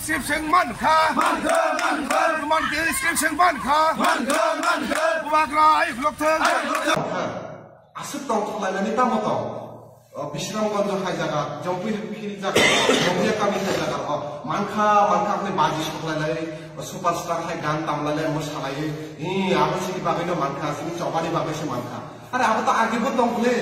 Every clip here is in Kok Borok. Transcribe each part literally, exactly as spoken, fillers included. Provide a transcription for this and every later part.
Script seng man kha. Man kha, man kha. Man kha, script seng man kha. Man kha, man kha. Bubagra ayuk lok thang. Ayuk lok thang. Aswk tong thok lainani tamo tong. O, Bisramganj hai jaga, Jampui Hill jaga, Jomia kami hai jaga, o, man kha, man kha hwnwi baji sok lailai, o, superstar hai gan tam lailai, mwsa lai, hi, abo chini bagwi no man kha, chini chobani bagwi se man kha. Are abo to agi bo tong le,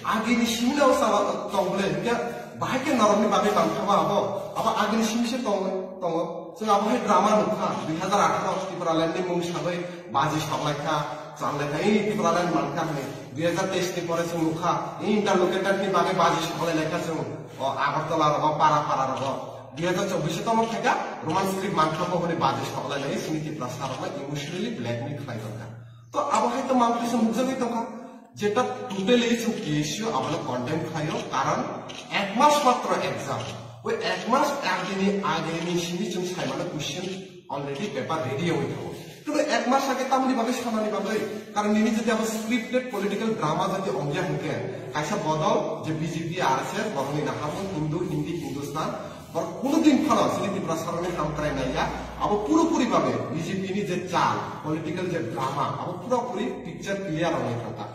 agi ni simi no sa tong le, hingke bahai ke norok ni bagwi man kha ba abo, abo agi ni simi se tong, tongo. Chwng abo hai drama nukha, dui hazar atharo Tipraland ni mung sagwi baji sok lai kha, chal lai kha, ei Tipraland man kha hwnwi. Dui hazar teis ni pore chwng nukha, ei interlocutor ni bagwi baji sok lai lai kha chwng, o Agartala rogo, para para rogo. Dui hazar chobbish o tamo khaikha, Roman script man kha bo hwnwi baji sok lai lai, chini Tiprasa rokno emotionally blackmail khlai tongkha. To abo hai to man kha chwng nukjagwi tongkha. Jeta totally chwng T S U abono condemn khlaio, karon ek mas matro exam. Oi ek mas agini, agini simi chwng saimano question already paper ready wngwi thango. Tei ek mas age tamni bagwi samani bagwi, karon nini jodi abo scripted political drama jodi ongya hwnkhe, kaisa bodol je B J P, R S S, borokni naharmung Hindu, Hindi, Hindustan, borok kuno din phano chini Tiprasa rokni hamkrai naiya, abo purapuri bagwi B J P ni je chal, political je drama, abo purapuri picture clear wngwi thangkha.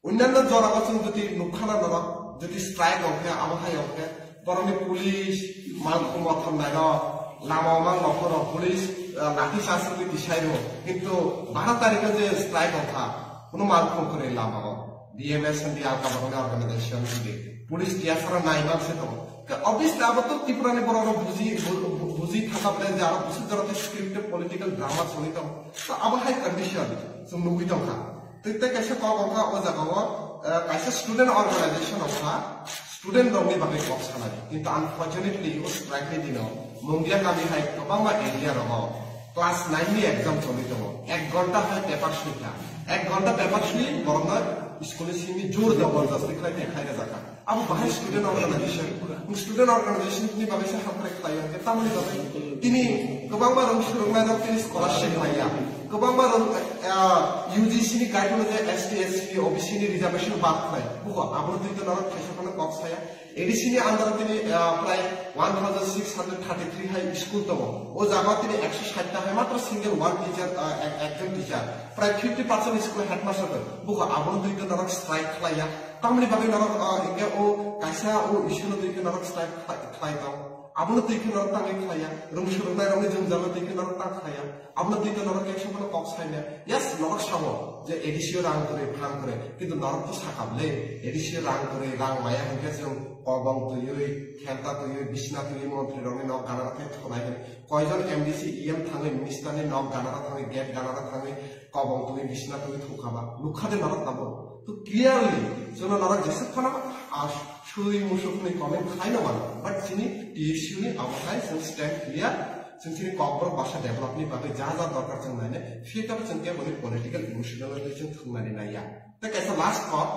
Onnanno jorao chwng jodi nukha na norok, jodi strike ongkhe, abo hai ongkhe, borokni police, malkhung mothor nairok, lama o mang nokhoro police, ah, lathi charge rwgwi tisai rwo. Kintu baro tarikh o je strike ongkha, kuno malkhung kwrwi lama o. B M S and the Alka Bagani organization rwgwi police T S R o nai mang se tongo. Ke obviously abo to Tripura ni borok rok buji, bu-, bu-, buji thaka ble je aro busi jorok scripted political drama choli tongo. To abo hai condition chwng nugwi tongkha. Tei, tei kaisa kok wngkha o jaga o, eh, kaisa student organization wngkha, student rokni bagwi kok sanai. Kintu unfortunately o strike ni dino Mungia kami hai kwbangma area rogo class nine ni exam choli tongo. Ek ghonta hai paper sui kha. Ek ghonta paper sui borokno school ni simi jor jabardasti khlai tei khai rwjak kha. Abo bahai student organization. Student organization ni bagwi se hamkrai khlai ya. Tamoni bagwi tini kwbangma rong swrwngnairok tini scholarship laiya. Kwbangma rong, ah, U G C ni guideline je S T, S C, O B C ni reservation bad khlai. Buko abono twi to norok thaisa phano kok saya. A D C ni under tini, ah, prai one thousand six hundred thirty-three hai school tongo. O jaga tini ekso sait ta hai matro single one teacher, ah, ek-, ekjon teacher. Prai fifty percent school headmaster tongo. Buko abono twi to norok strike khlai ya. Tamoni bagwi norok, ah, hingke o kaisa o issue no twi khe norok strike khlai, khlai tong. Abono twi khe norok tangwi khlai ya. Rung swrwngnairokni jwngjal no twi khe norok tang khlai ya. Abono twi khe norok keksa phano kok sai ya. Yes, norok sao je A D C o rang kwrwi, phan kwrwi. Kintu norok to sakha bwle, A D C o rang kwrwi, rang maya hwnkhe chwng kobong twiwi, khenta twiwi, bisna twiwi, montri rokni nok ganaro thai thonai hwnwi. Koijon M D C, E M thangwi, minister ni nok ganaro thangwi, gate ganaro thangwi, kobong twi bisna twi thukha ba nukha de norok tabuk. To clearly chwngno norok jesuk phano, ah, sui musuk ni comment khlai no mano, but chini T S U ni abo hai chwng stand clear, chwng chini Kokborok basa develop ni bagwi ja ja dorkar chwng nainai, phiya khe bo chwng kebo ni political emotional bai chwng thwngna ri naiya. Tei kaisa last kok,